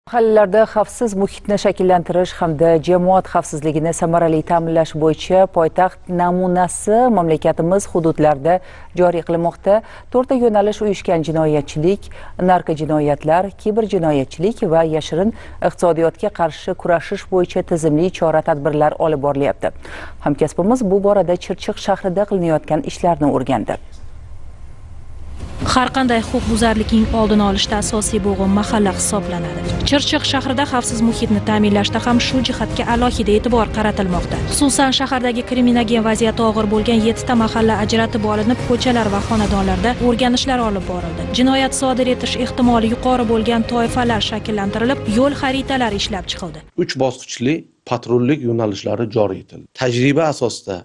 Mahallalarda xavfsiz muhitni shakllantirish hamda jamoat xavfsizligini samarali ta'minlash bo'yicha poytaxt namunasi mamlakatimiz hududlarida joriy qilinmoqda. To'rtta yo'nalish uyushgan jinoyatchilik, narkojinoyatlar, kiberjinoyatchilik va yashirin iqtisodiyotga qarshi kurashish bo'yicha tizimli chora-tadbirlar olib borilyapti. Hamkasbimiz bu borada Chirchiq shahrida qilinayotgan ishlarni o'rgandi. Har qanday huquqbuzarlikning oldini olishda asosiy bo'g'in mahalla hisoblanadi. Chirchiq shahrida xavfsiz muhitni ta'minlashda ham shu jihatga alohida e'tibor qaratilmoqda. Xususan, shahardagi kriminogen vaziyati og'ir bo'lgan 7 ta mahalla ajratib olinib, ko'chalar va xonadonlarda o'rganishlar olib borildi. Jinoyat sodir etish ehtimoli yuqori bo'lgan toifalar shakllantirilib, yo'l xaritalari ishlab chiqildi. 3 bosqichli patrullik yo'nalishlari joriy etildi. Tajriba asosida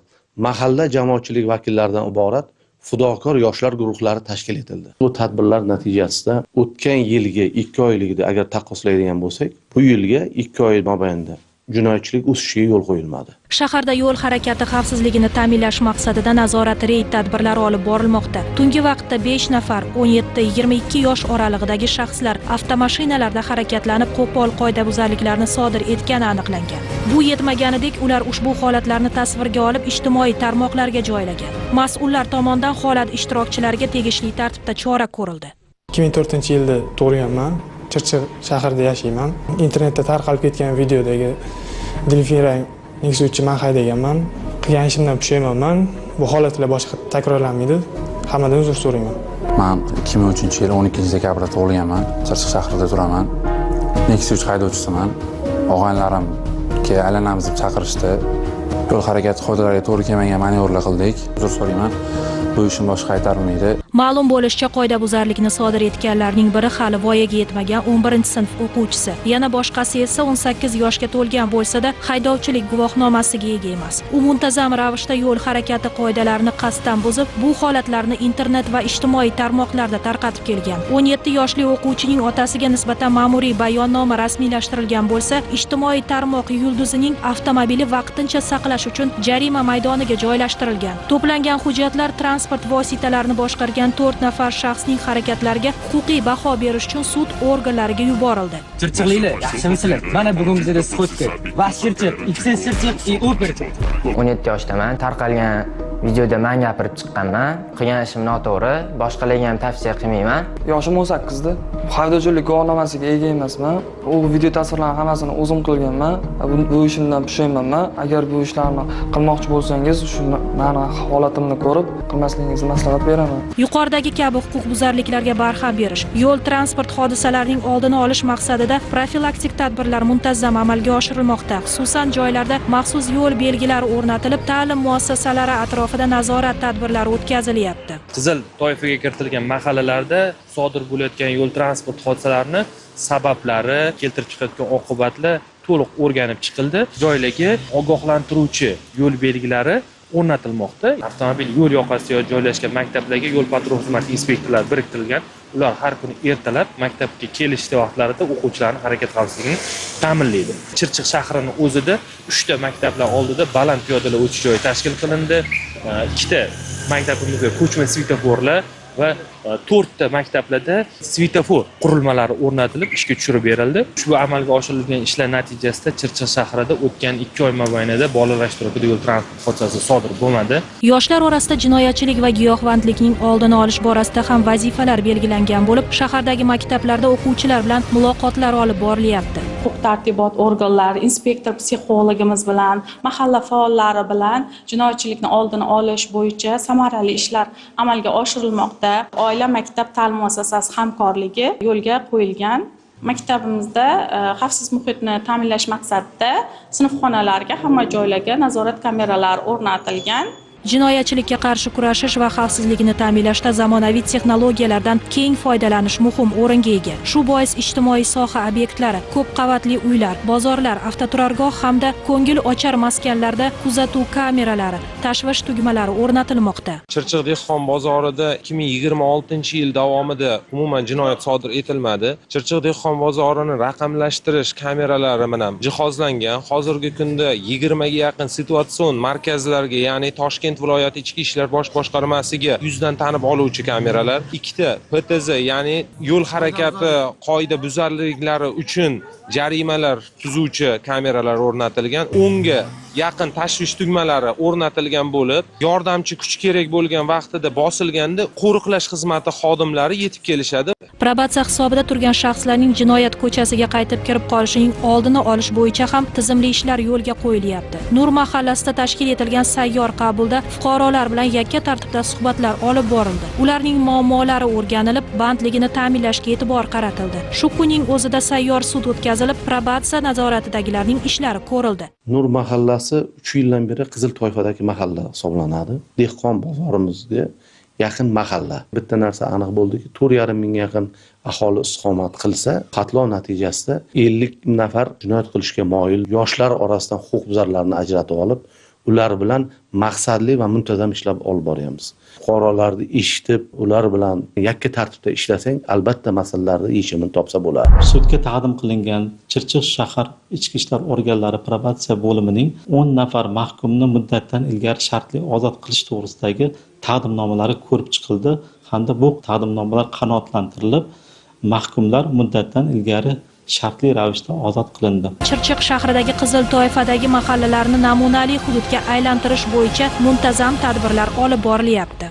mahalla jamoatchilik vakillaridan iborat fidokor yoshlar guruhlari tashkil etildi. Bu tadbirlar natijasida o'tgan yilgi 2 oyligida agar taqqoslaydigan bo'lsak, bu yilgi 2 oy mobaynida jinoyatchilik o'sishiga yo'l qo'yilmadi. Shaharda yo'l harakati xavfsizligini ta'minlash maqsadida nazorat reyd tadbirlari olib borilmoqda. Tungi vaqtda 5 nafar 17-22 yosh oralig'idagi shaxslar avtomashinalarda harakatlanib, qo'pol qoidabuzarliklarni sodir etgani aniqlangan. Bu yetmaganidek, ular ushbu holatlarni tasvirga olib, ijtimoiy tarmoqlarga joylagan. Mas'ullar tomonidan holat ishtirokchilariga tegishli tartibda chora ko'rildi. 2004-yilda tug'ilganman. Chirchiq shahrida yashayman. Internetda tarqalib ketgan videodagi delfin rang Nexia 3 man haydaganman. Qilgan ishimdan pushaymonman. Bu holatlar boshqa takrorlanmaydi. Hammadan uzr so'rayman. Men 2003-yil 12-dekabrda tug'ilganman. Chirchiq shahrida turaman. Nexia 3 haydovchisiman. Og'aynilarimga aylanamiz deb chaqirishdi. Yo'l harakati qoidalariga to'g'ri kelmagan manevrlar qildik. Uzr so'rayman. Bu ishim boshqa qaytarilmaydi. Ma'lum bo'lishicha, qoidabuzarlikni sodir etganlarning biri hali voyaga yetmagan 11-sinf o'quvchisi, yana boshqasi esa 18 yoshga to'lgan bo'lsa-da, haydovchilik guvohnomasiga ega emas. U muntazam ravishda yo'l harakati qoidalarini qasddan buzib, bu holatlarni internet va ijtimoiy tarmoqlarda tarqatib kelgan. 17 yoshli o'quvchining otasiga nisbatan ma'muriy bayonnoma rasmiylashtirilgan bo'lsa, ijtimoiy tarmoq yulduzining avtomobili vaqtincha saqlash uchun jarima maydoniga joylashtirilgan. To'plangan hujjatlar transport vositalarini boshqargan 4 nafar shaxsning harakatlariga huquqiy baho berish uchun sud organlariga yuborildi. Chirchiqliklar, yaxshimisizlar? Mana bugun bizda sxodka. Va Chirchiq, XS Chirchiq и Uber. 17 yoshdaman. Tarqalgan videoda men gapirib chiqqanman. Qilgan ishim noto'g'ri, boshqalarga ham tavsiya qilmayman. Yoshim 18 da. Haydovchilik guvohnomasiga ega emasman. U video tasvirlarning hammasini o'zim qilganman. Bu ishimdan pushaymonman. Agar bu ishlarni qilmoqchi bo'lsangiz, shu meni holatimni ko'rib qilmasligingizni maslahat beraman. Yuqoridagi kabi huquqbuzarliklarga barham berish, yo'l transport hodisalarining oldini olish maqsadida profilaktik tadbirlar muntazam amalga oshirilmoqda. Xususan, joylarda maxsus yo'l belgilari o'rnatilib, ta'lim muassasalari atrofida nazorat tadbirlari o'tkazilyapti. Qizil toifaga kiritilgan mahallalarda sodir bo'layotgan yo'l transport hodisalarini sabablari, keltirib chiqayotgan oqibatlar to'liq o'rganib chiqildi. Joylarga ogohlantiruvchi yo'l belgilari o'rnatilmoqda. Avtomobil yo'l yoqasida joylashgan maktablarga yo'l patrul xizmati inspektorlari biriktirilgan. Ular har kuni ertalab maktabga kelishda vaqtlarida o'quvchilarning harakat xavfsizligini ta'minlaydi. Chirchiq shahrining o'zida 3 ta maktablar oldida baland piyodalar o'tish joyi tashkil qilindi. 2 ta maktabimizda ko'chma svetoforlar va 4 ta maktablarda svetofor qurilmalari o'rnatilib ishga tushirib berildi. Ushbu amalga oshirilgan ishlar natijasida Chirchiq shahrida o'tgan 2 oy mobaynida bolalar ishtirokida yo'l transport hodisasi sodir bo'lmadi. Yoshlar orasida jinoyatchilik va giyohvandlikning oldini olish borasida ham vazifalar belgilangan bo'lib, shahardagi maktablarda o'quvchilar bilan muloqotlar olib borilyapti. Huquq-tartibot organlari, inspektor psixologimiz bilan, mahalla faollari bilan jinoyatchilikni oldini olish bo'yicha samarali ishlar amalga oshirilmoqda. Oila maktab ta'lim muassasasi hamkorligi yo'lga qo'yilgan. Maktabimizda xavfsiz muhitni ta'minlash maqsadida sinfxonalarga, hamma joylarga nazorat kameralari o'rnatilgan. Jinoyatchilikka qarshi kurashish va xavfsizlikni ta'minlashda zamonaviy texnologiyalardan keng foydalanish muhim o'ringa ega. Shu bois ijtimoiy soha obyektlari, ko'p qavatli uylar, bozorlar, avtoturargoh hamda ko'ngil ochar maskanlarda kuzatuv kameralari, tashvish tugmalari o'rnatilmoqda. Chirchiq dehqon bozorida 2026-yil davomida umuman jinoyat sodir etilmadi. Chirchiq dehqon bozorini raqamlashtirish kameralari bilan jihozlangan. Hozirgi kunda 20 ga yaqin situatsion markazlarga, ya'ni Toshkent Toshkent viloyati Ichki ishlar bosh boshqarmasiga yuzdan tanib oluvchi kameralar, 2 ta PTZ, ya'ni yo'l harakati qoida buzarliklari uchun jarimalar tuzuvchi kameralar o'rnatilgan, 10 ga yaqin tashvish tugmalari o'rnatilgan bo'lib, yordamchi kuch kerak bo'lgan vaqtida bosilganda qo'riqlash xizmati xodimlari yetib kelishadi. Probatsiya hisobida turgan shaxslarning jinoyat ko'chasiga qaytib kirib qolishining oldini olish bo'yicha ham tizimli ishlar yo'lga qo'yilyapti. Nur mahallasida tashkil etilgan sayyor qabulda fuqarolar bilan yakka tartibda suhbatlar olib borildi. Ularning muammolari o'rganilib, bandligini ta'minlashga e'tibor qaratildi. Shu kunning o'zida sayyor sud o'tkazilib, probatsiya nazoratidagilarning ishlari ko'rildi. Nur mahallasi 3 yildan beri qizil toifadagi mahalla hisoblanadi. Dehqon bozorimizga yaqin mahalla. Bitta narsa aniq bo'ldiki, 4,5 mingga yaqin aholi istiqomat qilsa, qatlov natijasida 50 nafar jinoyat qilishga moyil yoshlar orasidan huquqbuzarlarni ajratib olib, ular bilan maqsadli va muntazam ishlab olib boryapmiz. Fuqarolarni eshitib, ular bilan yakka tartibda ishlasang, albatta masalalarni yechimini topsa bo'ladi. Sudga taqdim qilingan Chirchiq shahar Ichki ishlar organlari probatsiya bo'limining 10 nafar mahkumni muddatdan ilgari shartli ozod qilish to'g'risidagi taqdimnomalari ko'rib chiqildi hamda bu taqdimnomalar qanoatlantirilib, mahkumlar muddatdan ilgari shartli ravishda ozod qilindi. Chirchiq shahridagi qizil toifadagi mahallalarni namunali hududga aylantirish bo'yicha muntazam tadbirlar olib borilyapti.